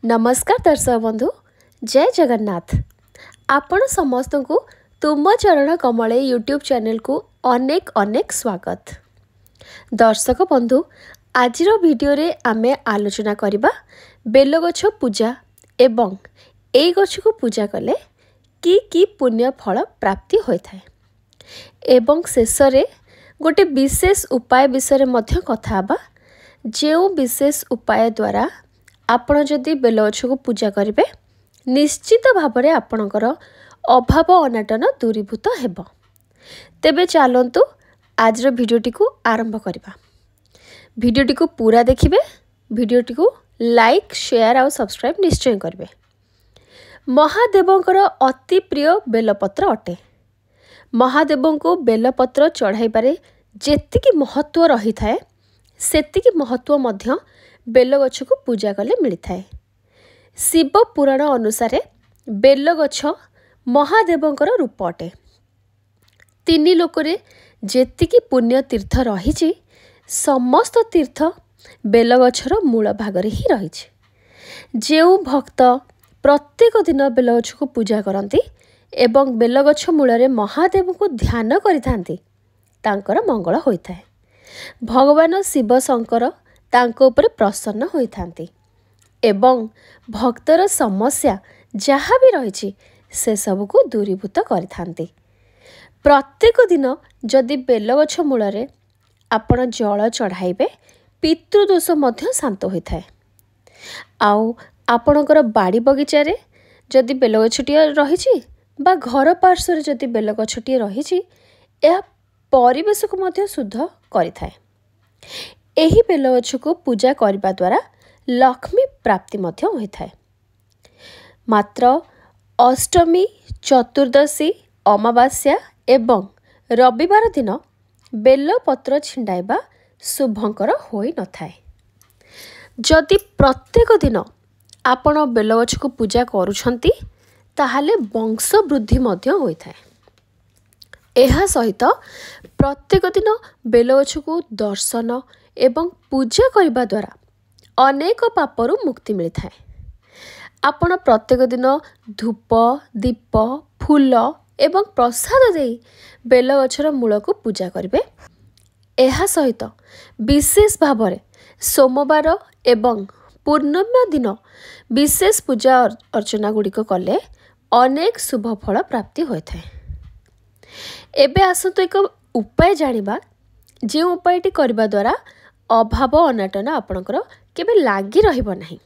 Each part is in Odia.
ନମସ୍କାର ଦର୍ଶକ ବନ୍ଧୁ, ଜୟ ଜଗନ୍ନାଥ। ଆପଣ ସମସ୍ତଙ୍କୁ ତୁମ ଚରଣ କମଳେ ୟୁଟ୍ୟୁବ୍ ଚ୍ୟାନେଲକୁ ଅନେକ ଅନେକ ସ୍ୱାଗତ। ଦର୍ଶକ ବନ୍ଧୁ, ଆଜିର ଭିଡ଼ିଓରେ ଆମେ ଆଲୋଚନା କରିବା ବେଲଗଛ ପୂଜା ଏବଂ ଏଇ ଗଛକୁ ପୂଜା କଲେ କି କି ପୁଣ୍ୟ ଫଳ ପ୍ରାପ୍ତି ହୋଇଥାଏ, ଏବଂ ଶେଷରେ ଗୋଟେ ବିଶେଷ ଉପାୟ ବିଷୟରେ ମଧ୍ୟ କଥା ହେବା, ଯେଉଁ ବିଶେଷ ଉପାୟ ଦ୍ୱାରା ଆପଣ ଯଦି ବେଲଗଛକୁ ପୂଜା କରିବେ ନିଶ୍ଚିତ ଭାବରେ ଆପଣଙ୍କର ଅଭାବ ଅନାଟନ ଦୂରୀଭୂତ ହେବ। ତେବେ ଚାଲନ୍ତୁ ଆଜିର ଭିଡ଼ିଓଟିକୁ ଆରମ୍ଭ କରିବା। ଭିଡ଼ିଓଟିକୁ ପୁରା ଦେଖିବେ, ଭିଡ଼ିଓଟିକୁ ଲାଇକ୍, ସେୟାର ଆଉ ସବସ୍କ୍ରାଇବ୍ ନିଶ୍ଚୟ କରିବେ। ମହାଦେବଙ୍କର ଅତି ପ୍ରିୟ ବେଲପତ୍ର ଅଟେ। ମହାଦେବଙ୍କୁ ବେଲପତ୍ର ଚଢ଼ାଇବାରେ ଯେତିକି ମହତ୍ତ୍ୱ ରହିଥାଏ, ସେତିକି ମହତ୍ତ୍ୱ ମଧ୍ୟ ବେଲଗଛକୁ ପୂଜା କଲେ ମିଳିଥାଏ। ଶିବ ପୁରାଣ ଅନୁସାରେ ବେଲଗଛ ମହାଦେବଙ୍କର ରୂପ ଅଟେ। ତିନି ଲୋକରେ ଯେତିକି ପୁଣ୍ୟ ତୀର୍ଥ ରହିଛି, ସମସ୍ତ ତୀର୍ଥ ବେଲଗଛର ମୂଳ ଭାଗରେ ହିଁ ରହିଛି। ଯେଉଁ ଭକ୍ତ ପ୍ରତ୍ୟେକ ଦିନ ବେଲଗଛକୁ ପୂଜା କରନ୍ତି ଏବଂ ବେଲଗଛ ମୂଳରେ ମହାଦେବଙ୍କୁ ଧ୍ୟାନ କରିଥାନ୍ତି, ତାଙ୍କର ମଙ୍ଗଳ ହୋଇଥାଏ। ଭଗବାନ ଶିବ ଶଙ୍କର ତାଙ୍କ ଉପରେ ପ୍ରସନ୍ନ ହୋଇଥାନ୍ତି ଏବଂ ଭକ୍ତର ସମସ୍ୟା ଯାହା ବି ରହିଛି ସେସବୁକୁ ଦୂରୀଭୂତ କରିଥାନ୍ତି। ପ୍ରତ୍ୟେକ ଦିନ ଯଦି ବେଲଗଛ ମୂଳରେ ଆପଣ ଜଳ ଚଢ଼ାଇବେ, ପିତୃଦୋଷ ମଧ୍ୟ ଶାନ୍ତ ହୋଇଥାଏ। ଆଉ ଆପଣଙ୍କର ବାଡ଼ି ବଗିଚାରେ ଯଦି ବେଲଗଛଟିଏ ରହିଛି ବା ଘର ପାର୍ଶ୍ୱରେ ଯଦି ବେଲଗଛଟିଏ ରହିଛି, ଏହା ପରିବେଶକୁ ମଧ୍ୟ ଶୁଦ୍ଧ କରିଥାଏ। ଏହି ବେଲଗଛକୁ ପୂଜା କରିବା ଦ୍ୱାରା ଲକ୍ଷ୍ମୀ ପ୍ରାପ୍ତି ମଧ୍ୟ ହୋଇଥାଏ। ମାତ୍ର ଅଷ୍ଟମୀ, ଚତୁର୍ଦ୍ଦଶୀ, ଅମାବାସ୍ୟା ଏବଂ ରବିବାର ଦିନ ବେଲପତ୍ର ଛିଣ୍ଡାଇବା ଶୁଭଙ୍କର ହୋଇନଥାଏ। ଯଦି ପ୍ରତ୍ୟେକ ଦିନ ଆପଣ ବେଲଗଛକୁ ପୂଜା କରୁଛନ୍ତି, ତାହେଲେ ବଂଶ ବୃଦ୍ଧି ମଧ୍ୟ ହୋଇଥାଏ। ଏହା ସହିତ ପ୍ରତ୍ୟେକ ଦିନ ବେଲଗଛକୁ ଦର୍ଶନ ଏବଂ ପୂଜା କରିବା ଦ୍ୱାରା ଅନେକ ପାପରୁ ମୁକ୍ତି ମିଳିଥାଏ। ଆପଣ ପ୍ରତ୍ୟେକ ଦିନ ଧୂପ, ଦୀପ, ଫୁଲ ଏବଂ ପ୍ରସାଦ ଦେଇ ବେଲଗଛର ମୂଳକୁ ପୂଜା କରିବେ। ଏହା ସହିତ ବିଶେଷ ଭାବରେ ସୋମବାର ଏବଂ ପୂର୍ଣ୍ଣିମା ଦିନ ବିଶେଷ ପୂଜା ଅର୍ଚ୍ଚନା ଗୁଡ଼ିକ କଲେ ଅନେକ ଶୁଭ ଫଳ ପ୍ରାପ୍ତି ହୋଇଥାଏ। ଏବେ ଆସନ୍ତୁ ଏକ ଉପାୟ ଜାଣିବା, ଯେଉଁ ଉପାୟଟି କରିବା ଦ୍ୱାରା ଅଭାବ ଅନାଟନ ଆପଣଙ୍କର କେବେ ଲାଗି ରହିବ ନାହିଁ।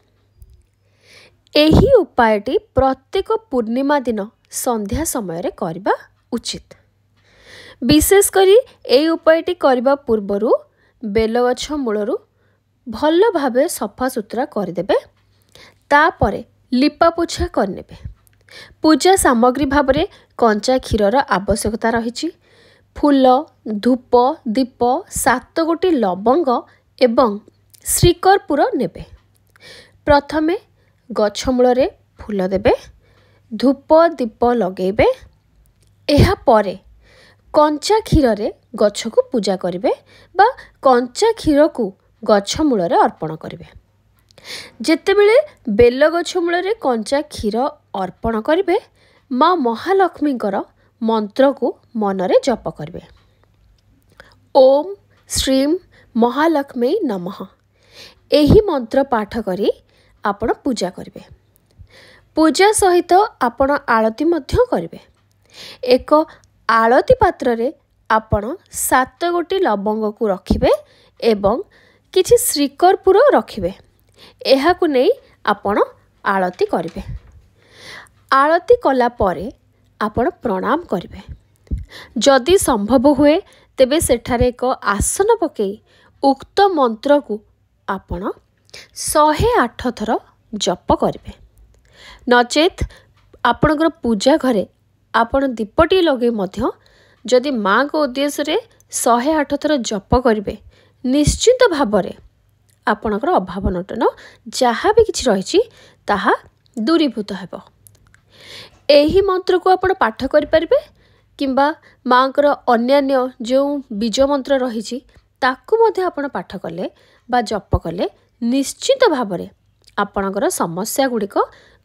ଏହି ଉପାୟଟି ପ୍ରତ୍ୟେକ ପୂର୍ଣ୍ଣିମା ଦିନ ସନ୍ଧ୍ୟା ସମୟରେ କରିବା ଉଚିତ। ବିଶେଷ କରି ଏହି ଉପାୟଟି କରିବା ପୂର୍ବରୁ ବେଲଗଛ ମୂଳରୁ ଭଲ ଭାବେ ସଫାସୁତୁରା କରିଦେବେ, ତାପରେ ଲିପାପୋଛା କରିନେବେ। ପୂଜା ସାମଗ୍ରୀ ଭାବରେ କଞ୍ଚା କ୍ଷୀରର ଆବଶ୍ୟକତା ରହିଛି। ଫୁଲ, ଧୂପ, ଦୀପ, 7 ଗୋଟି ଲବଙ୍ଗ ଏବଂ ଶ୍ରୀକର୍ପୂର ନେବେ। ପ୍ରଥମେ ଗଛ ମୂଳରେ ଫୁଲ ଦେବେ, ଧୂପ ଦୀପ ଲଗାଇବେ। ଏହାପରେ କଞ୍ଚା କ୍ଷୀରରେ ଗଛକୁ ପୂଜା କରିବେ ବା କଞ୍ଚା କ୍ଷୀରକୁ ଗଛ ମୂଳରେ ଅର୍ପଣ କରିବେ। ଯେତେବେଳେ ବେଲଗଛ ମୂଳରେ କଞ୍ଚା କ୍ଷୀର ଅର୍ପଣ କରିବେ, ମା ମହାଲକ୍ଷ୍ମୀଙ୍କର ମନ୍ତ୍ରକୁ ମନରେ ଜପ କରିବେ। ଓମ୍ ଶ୍ରୀମ୍ ମହାଲକ୍ଷ୍ମୀ ନମଃ, ଏହି ମନ୍ତ୍ର ପାଠ କରି ଆପଣ ପୂଜା କରିବେ। ପୂଜା ସହିତ ଆପଣ ଆଳତି ମଧ୍ୟ କରିବେ। ଏକ ଆଳତି ପାତ୍ରରେ ଆପଣ 7 ଗୋଟି ଲବଙ୍ଗକୁ ରଖିବେ ଏବଂ କିଛି ଶ୍ରୀକର୍ପୂର ରଖିବେ। ଏହାକୁ ନେଇ ଆପଣ ଆଳତି କରିବେ। ଆଳତି କଲା ପରେ ଆପଣ ପ୍ରଣାମ କରିବେ। ଯଦି ସମ୍ଭବ ହୁଏ ତେବେ ସେଠାରେ ଏକ ଆସନ ପକାଇ ଉକ୍ତ ମନ୍ତ୍ରକୁ ଆପଣ 108 ଥର ଜପ କରିବେ। ନଚେତ୍ ଆପଣଙ୍କର ପୂଜା ଘରେ ଆପଣ ଦୀପଟିଏ ଲଗାଇ ମଧ୍ୟ ଯଦି ମାଆଙ୍କ ଉଦ୍ଦେଶ୍ୟରେ 108 ଥର ଜପ କରିବେ, ନିଶ୍ଚିତ ଭାବରେ ଆପଣଙ୍କର ଅଭାବ ଅନଟନ ଯାହା ବି କିଛି ରହିଛି ତାହା ଦୂରୀଭୂତ ହେବ। ଏହି ମନ୍ତ୍ରକୁ ଆପଣ ପାଠ କରିପାରିବେ କିମ୍ବା ମାଆଙ୍କର ଅନ୍ୟାନ୍ୟ ଯେଉଁ ବୀଜ ମନ୍ତ୍ର ରହିଛି ତାକୁ ମଧ୍ୟ ଆପଣ ପାଠ କଲେ ବା ଜପ କଲେ ନିଶ୍ଚିତ ଭାବରେ ଆପଣଙ୍କର ସମସ୍ୟା ଗୁଡ଼ିକ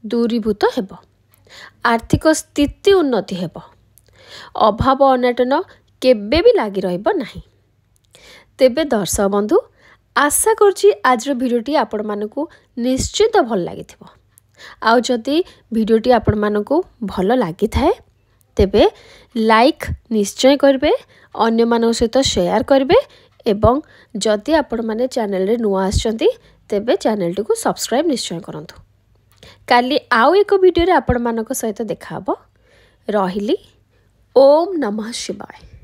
ଦୂରୀଭୂତ ହେବ, ଆର୍ଥିକ ସ୍ଥିତି ଉନ୍ନତି ହେବ, ଅଭାବ ଅନାଟନ କେବେ ବି ଲାଗି ରହିବ ନାହିଁ। ତେବେ ଦର୍ଶକ ବନ୍ଧୁ, ଆଶା କରୁଛି ଆଜିର ଭିଡ଼ିଓଟି ଆପଣମାନଙ୍କୁ ନିଶ୍ଚିତ ଭଲ ଲାଗିଥିବ। ଆଉ ଯଦି ଭିଡ଼ିଓଟି ଆପଣମାନଙ୍କୁ ଭଲ ଲାଗିଥାଏ, ତେବେ ଲାଇକ୍ ନିଶ୍ଚୟ କରିବେ, ଅନ୍ୟମାନଙ୍କ ସହିତ ସେୟାର କରିବେ ଏବଂ ଯଦି ଆପଣମାନେ ଚ୍ୟାନେଲରେ ନୂଆ ଆସିଛନ୍ତି, ତେବେ ଚ୍ୟାନେଲଟିକୁ ସବସ୍କ୍ରାଇବ୍ ନିଶ୍ଚୟ କରନ୍ତୁ। କାଲି ଆଉ ଏକ ଭିଡ଼ିଓରେ ଆପଣମାନଙ୍କ ସହିତ ଦେଖାହେବ। ରହିଲି, ଓମ୍ ନମଃ ଶିବାୟ।